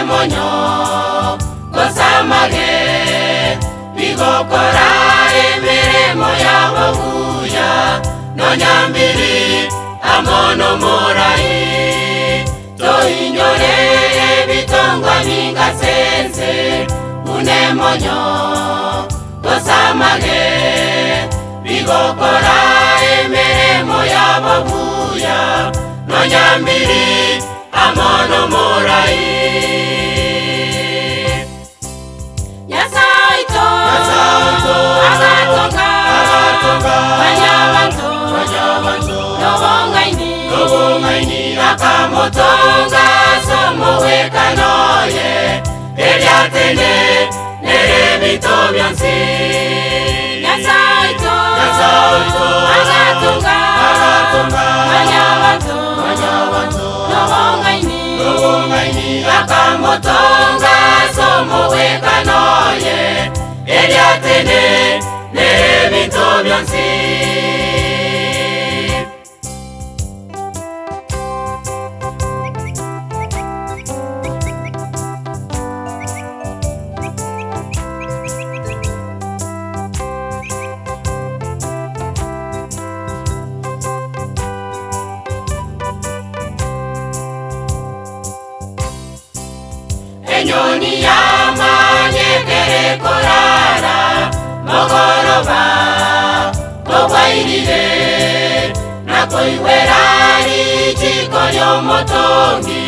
Unemonyo gosamage bigokora emirimo yabo buya nonyambiri amono morai toinyore ebitongwa bingasense unemonyo gosamage bigokora emirimo yabo buya nonyambiri amono morai Nyasaito Nyasaito, agatonga agatonga, Banyabanto Banyabanto, nobongaini nobongaini akamotonga somowekanoye eryatene nerebito byonsi Nyasaito Nyasaito, agatonga agatonga, Banyabanto Banyabanto, nobongaini nobongaini akamotonga somowekanoye eryatene nerebito byonsi Enyoni yamanyekere korara mogoroba tobwairire nakoiwera richiko lyomotongi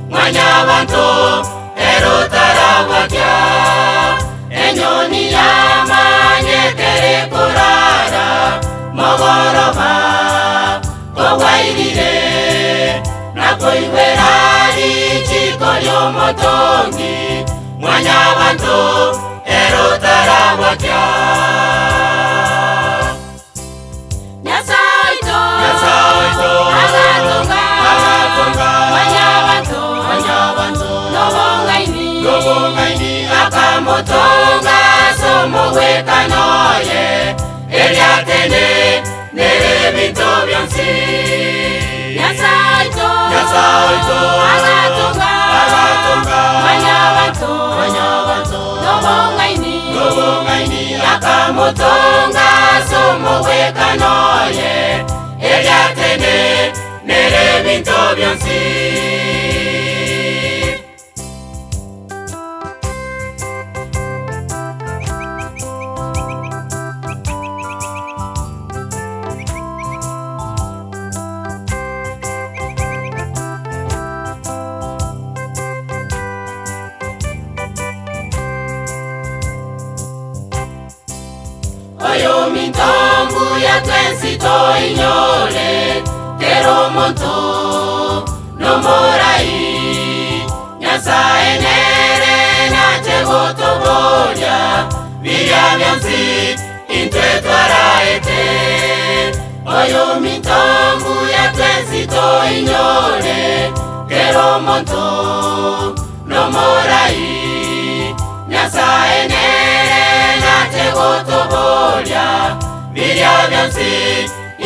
mwanyabanto erotarabwakya enyoni yamanyekere korara mogoroba tobwairire nakoiwera richiko lyomotongi mwanyabanto erotarabwakya Nyasaito Nyasaito, agatonga agatonga, Banyabanto Banyabanto, nobongaini nobongaini akamotonga somowekanoye eryatene nerebito byonsi Nyasaito Nyasaito, agatonga agatonga, Banyabanto Banyabanto, nobongaini nobongaini akamotonga somowekanoye eryatene nerebito byonsi Oyo mitombu ya twensi toinyore kero omonto nomorai Nyasaye nere nache gotoboria birya byonsi intwe twaraete Oyo mitombu ya twensi toinyore kero omonto nomorai Nyasaye nere nache gotoboria birya byonsi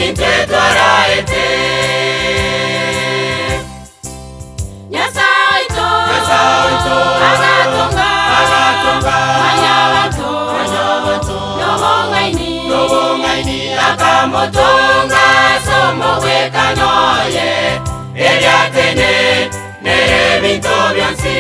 intwe twaraete Nyasaito Nyasaito, agatonga agatonga, Banyabanto Banyabanto, nobongaini nobongaini akamotonga somowekanoye eryatene nerebito byonsi